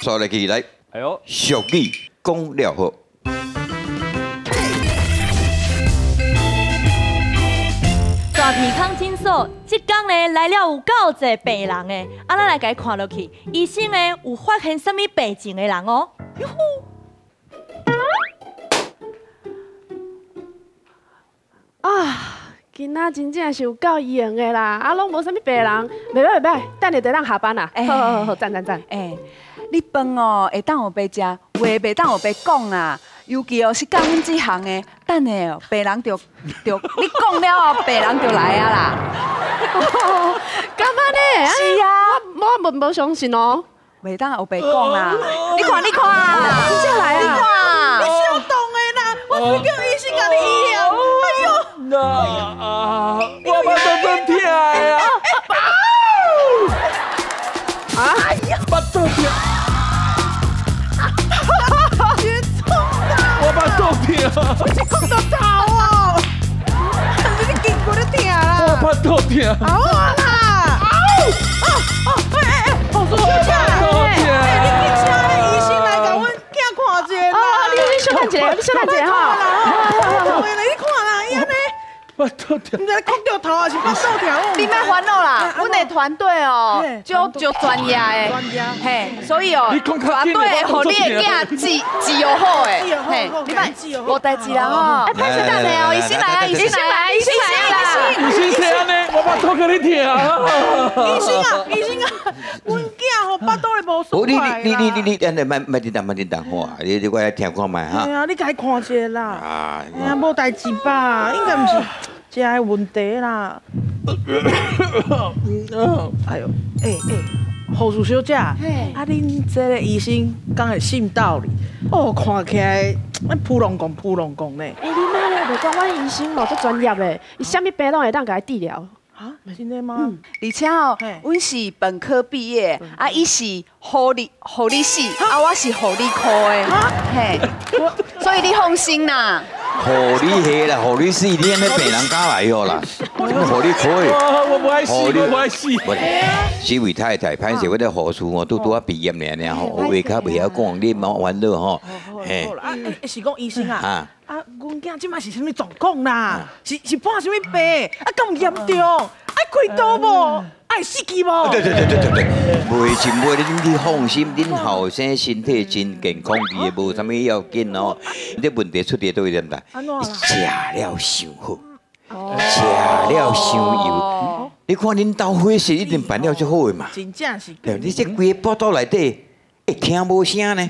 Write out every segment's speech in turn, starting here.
煞來去來。哎呦，俗語講了好。大鼻孔診所，這工呢來了有夠濟病人的，啊，咱來共伊看落去，醫生呢有發現啥物病症的人哦。喲呼！啊，今仔真正是有夠閒的啦，啊，攏無啥物病人，袂歹袂歹，等下就當下班啦。好好好好，讚讚讚。欸，你飯哦會當予白食，話袂當予白講啦。尤其哦是教阮這行的，等下哦病人就就你講了後，病人就來啊啦。敢按呢？是啊，我無相信哦。袂當予白講啦。你看你看，真正來啊！你看，你小動的啦，我是叫醫生共你醫啊。哎呦！啊！我腹肚真疼啊！啊！哎呀，腹肚疼。我腹肚疼。我是講到頭哦，你筋骨都疼啦。我腹肚疼。好啊啦！哦哦，哎哎哎，护士小姐，哎，你去請那醫生來共阮囝看一下啦。你小等一下，你小等一下吼。你看啦，伊按呢。腹肚疼。毋知哭著頭還是腹肚疼？你莫煩惱啦，阮的團隊哦，足足專業的，嘿，所以哦，絕對會予你的囝治治予好的，嘿，你莫無代誌啦吼。哎，歹勢等下哦，醫生來啊，醫生來，醫生來啦。醫生說按呢，我腹肚予你疼。醫生啊，醫生啊，阮囝吼腹肚咧無舒快。你你你你你，按呢莫莫叮當莫叮當好啊！你我來聽看覓哈。嘿啊，你共伊看一下啦。啊。哎呀，無代誌吧？應該毋是食的問題啦。哎呦，欸欸，護士小姐，啊，恁這個醫生敢會信道理？哦，看起來撲浪講撲浪講呢。欸，你媽咧，袂講阮醫生哦，足專業的，伊啥物病攏會當共伊治療。啊，真的嗎？而且哦，阮是本科畢業，啊，伊是護理系，啊，我是護理科的，嘿，所以你放心啦。護理系啦，護理系，你按呢病人敢來哦啦？護理科的，我無愛死，我無愛死。這位太太，歹勢，我這護士哦，拄拄仔畢業爾爾吼，話較袂曉講，你莫煩惱吼。嘿，啊，是講醫生啊，啊，阮囝這擺是啥物狀況啦？是伴啥物病？啊，敢有嚴重？愛開刀無？愛死去無？對對對對對對，袂真袂，恁去放心，恁後生身體真健康，伊會無啥物要緊哦。這問題出佇佗位點啦？食了傷好，食了傷油。你看恁兜伙食一定辦了足好的嘛？真正是。對，你這規个腹肚內底會聽無聲呢？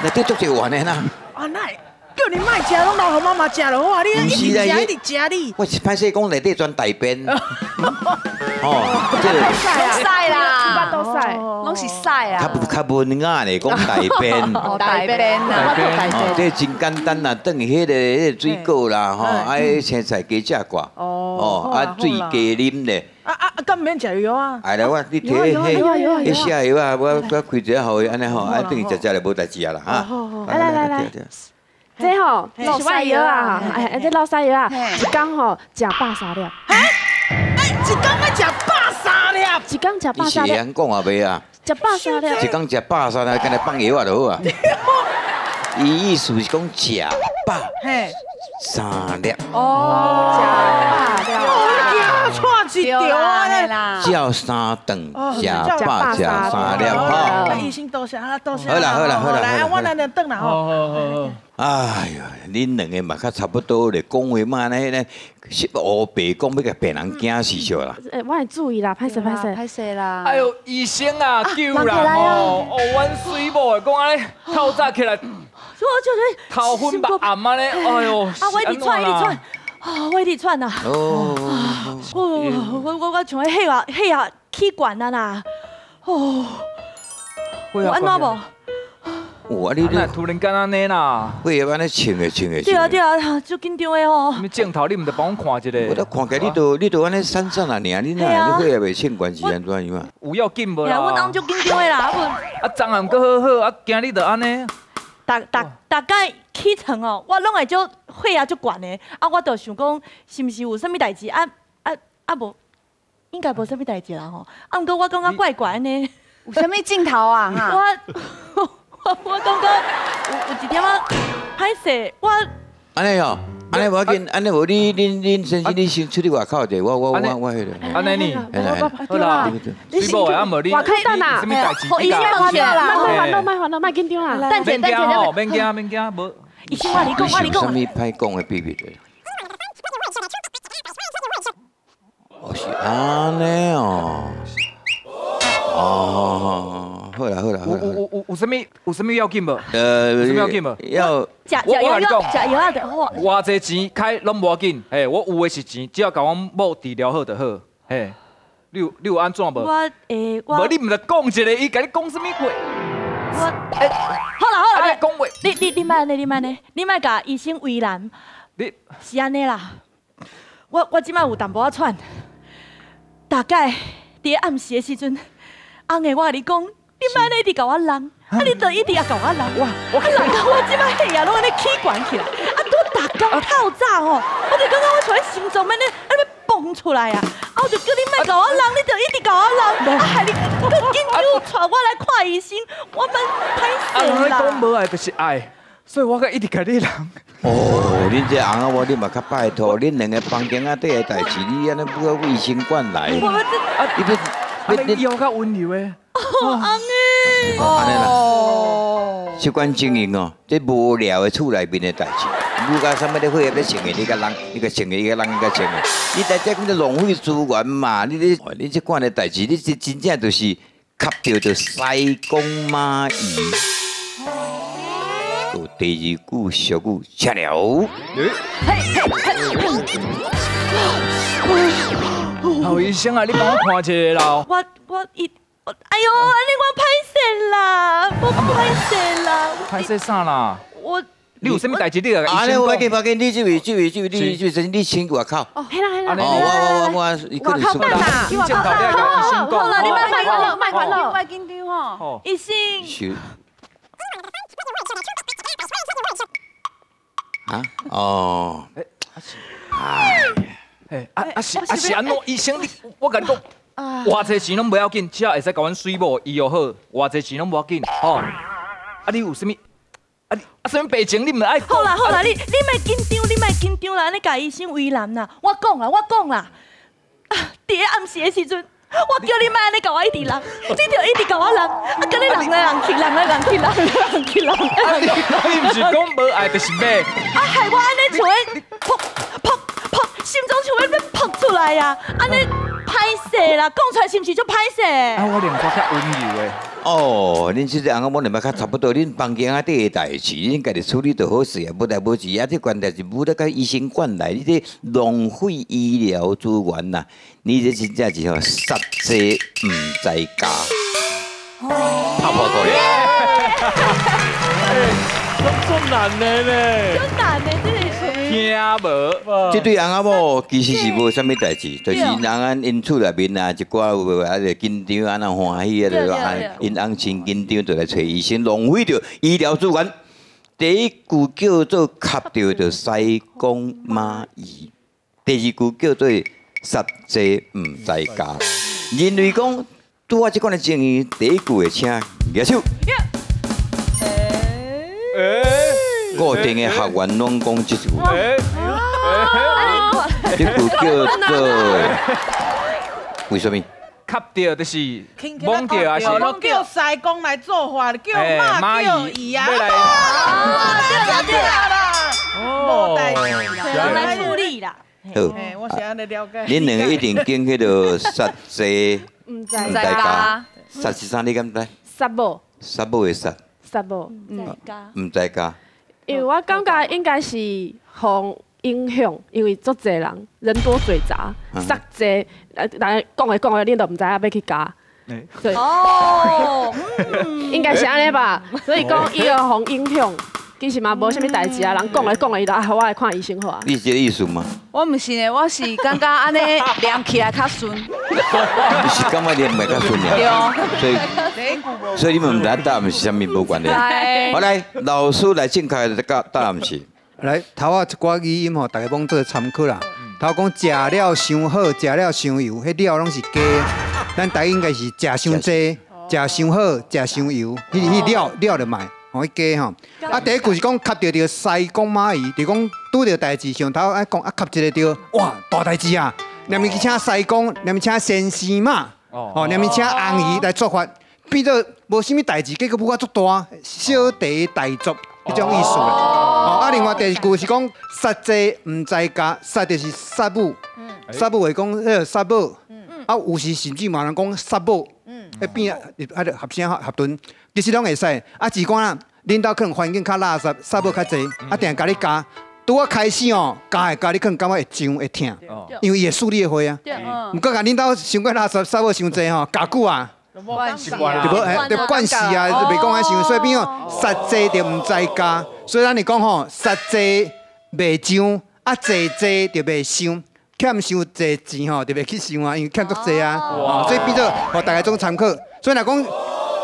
內底足濟怨的啦。啊，哪會？叫你莫食，攏留予媽媽食就好啊！你一直食，一直食你。我是歹勢講內底全大便。哦，這個。攏屎啦，都屎，攏是屎啊。較較文雅咧，講大便。大便啊，大便。哦，這真簡單啦，轉去彼個水果啦，吼，啊，青菜加食寡。哦。啊，水加啉咧。啊啊啊！敢毋免食藥啊？哎來，我你提彼彼寫藥啊，我開一下予伊按呢吼，啊，轉去食食就無代誌啊啦，哈。來來來來。這吼是我的藥啊，哎，這落屎藥啊，一工吼食130粒。哎，一工愛食130粒？一工食百三粒。你是會曉講啊袂啊？食130粒。一工食百三粒，敢若放藥啊就好啊。伊意思是講食百三粒。哦，食百粒。我驚錯一條啊！照三頓食百食三粒吼。醫生多謝啊，多謝。好啦好啦好啦，來，我來來轉啦吼。哎呦，恁兩個嘛較差不多咧，講話嘛按呢咧，是烏白講欲共病人驚死著啦。欸，我會注意啦，歹勢歹勢。歹勢啦。哎呦，醫生啊，救人哦！哦，阮水某的講按呢，透早起來，頭昏目暗按呢，哎呦。啊，我一直喘，一直喘，啊，我一直喘啊。哦。我像彼血壓血壓起懸啊啦。哦。有按怎無？有啊，你你突然間按呢啦？血壓按呢穿的穿的。對啊對啊，足緊張的吼。你鏡頭你毋著幫我看一下？我都看起來你都按呢閃閃啊爾，你哪你血壓袂穿懸是按怎樣啊？有要緊無啦？阮翁足緊張的啦，啊，昨暗閣好好，啊，今日就按呢。逐逐工起床哦，我攏會足血壓足懸的，啊，我就想講是毋是有啥物代誌啊啊啊無，應該無啥物代誌啦吼。啊，毋過我感覺怪怪按呢。有啥物镜头啊？我感觉有一点仔歹势，我。按呢哦，按呢无要紧，按呢无你恁恁先生，你先出去外口者，我彼个。按呢呢，好啦，水某的啊无你，外口等啊，啥物代志？医生问下啦，莫烦恼，莫烦恼，莫紧张啦。等者，等者，吼，免惊，免惊，无。医生，我你讲，我你讲。啥物歹讲的秘密的？哦，是按呢哦。哦，好啦好啦。有啥物有啥物要紧无？有啥物要紧无？要。我共你讲，食药啊就好。偌济钱开拢无要紧，嘿，我有的是钱，只要共阮某治疗好就好，嘿。你有按怎无？我会我。无你毋著讲一个，伊共你讲啥物话？我好啦好啦，讲话。你莫按呢，你莫按呢，你莫共医生为难。你是按呢啦，我这摆有淡薄仔喘，大概伫暗时的时阵，翁的我共你讲，你莫按呢一直共我弄。啊！你就一直也共我弄，我弄到我这摆血压拢按呢起悬起来，啊！拄逐工透早吼，我就感觉我像心脏按呢按呢蹦出来啊！啊！我就叫你莫共我弄，你就一直共我弄，啊！害你阁紧张，带我来看医生，我蛮歹势啦。啊！人讲无爱就是爱，所以我阁一直共你弄。哦，恁这翁仔某，你嘛较拜托，恁两个房间仔底的代志，你按呢不要卫生馆来。我们这，你你要较温柔的。哦，翁的。按呢啦，这款经营哦，这无聊的厝内面的代志，无甲啥物咧血压咧穿的，你共人，你共穿的，伊共人，伊共穿的，你在这讲这浪费资源嘛？你这款的代志，你这真正就是吸著就西公马姨。第二句俗语，吃了。侯医生啊，你帮我看一下啦。我一。哎呦，按呢我歹势啦，我歹势啦。歹势啥啦？我你有啥物代志？你来医生讲。按呢，无要紧，无要紧，你这位，这位，这位，你这位，你先去外口。哦，嘿啦嘿啦。哦，我，伊可能出。外口等啦，去外口等。好啦，你莫烦恼，莫烦恼，莫紧张吼。医生。是。啊？哦。哎，啊是按怎？医生，你我共你讲。偌济钱拢无要紧，只要会使共阮水某医药好，偌济钱拢无要紧，吼。啊，你有啥物？啊，你啊，啥物病情？你毋爱讲。好啦好啦，你莫紧张，你莫紧张啦，按呢共医生为难啦。我讲啦，我讲啦。啊，伫咧暗时的时阵，我叫你莫按呢共我一直弄，你就一直共我弄，啊，佮你弄来弄去，弄来弄去，弄来弄去，弄。啊，你毋是讲无爱就是欲？啊，害我按呢像咧噗噗噗，心脏像咧欲噗出来啊，按呢。歹势啦，讲出来是毋是足歹势？啊，我念歌较温柔的。哦，恁这个翁仔某念较差不多，恁房间仔底的代志，恁家己处理就好势啊，无代无志啊，这关代志无得共医生管来，你这浪费医疗资源呐！你这真正是吼，杀济毋知家，拍破头咧。足难的咧，足难的，这是。听无？这对翁仔某其实是无啥物代志，就是人安𪜶厝内面啊，一寡有啊就紧张啊，那欢喜啊，就啊，𪜶翁真紧张，就来揣医生，浪费著医疗资源。第一句叫做吸著就西公马姨，第二句叫做杀济毋知家。认为讲拄仔这款的情形，第一句会请举手。固定的学员拢讲这句，这句叫做为什么？吸著就是摸著还是？叫师公来做法，叫妈叫姨啊，对啦对啦，无代志，来处理啦。好，我是按呢了解。恁两个一定拣彼个杀济毋知家，杀是啥？你敢知？杀某。杀某的杀。杀某，毋知家。因为我感觉应该是予影响，因为足济人，人多嘴杂，杀济，来讲的讲的，恁都毋知影欲去加。对。哦，应该是按呢吧。所以讲伊会予影响，其实嘛无啥物代志啊，人讲来讲来，伊就啊，我来看医生好啊。你是这个意思吗？我毋是呢，我是感觉按呢念起来较顺。你是感觉念袂较顺呀？对。所以你们毋知答案是啥物无关系。好来，老师来正确的答答案是。来，头仔一寡语音吼，大家拢做参考啦。头讲食了伤好，食了伤油，彼了拢是假。咱台语应该是食伤济，食食伤好，食伤油，彼了了就莫，吼，去加吼。啊，第一句是讲磕著著西公妈姨，就讲拄著代志上头爱讲啊，磕一个著，哇，大代志啊！连伊去请师公，连伊请先生嘛，哦，连伊请翁姨来做法，变做无啥物代志，结果舞啊足大，小题大做彼种意思啦。哦，啊，另外第二句是讲杀济毋知教，杀就是杀母，杀母会讲彼个杀母，啊，有时甚至嘛人讲杀母，彼变啊，啊，合声合顿，其实拢会使。啊，只讲啦，恁兜可能环境较垃圾，杀母较济，啊，定共你教。拄仔开始哦，教会教你可能感觉会痒会疼，因为伊会刺你的血啊。毋过共恁兜伤过垃圾，杀母伤济吼，教久啊，就无就惯势啊，就袂讲安想，所以变哦，杀济就毋知教。所以咱是讲吼，杀济袂上，啊济济就袂伤，欠伤济钱吼，就袂去想啊，因为欠足济啊。所以变做予大家总参考。所以若讲，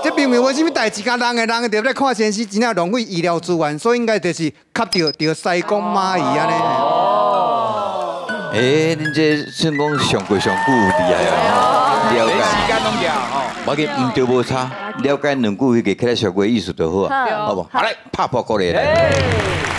这明明无啥物代志，共人的人就咧看先生，真正浪费医疗资源，所以应该就是磕著著师公妈姨按呢。哦，欸，恁这算讲上过上久厉害啊！了解。时间拢了吼。我见毋对无差，了解两句彼个起来小过意思就好啊，好无？好来，拍破鼓来。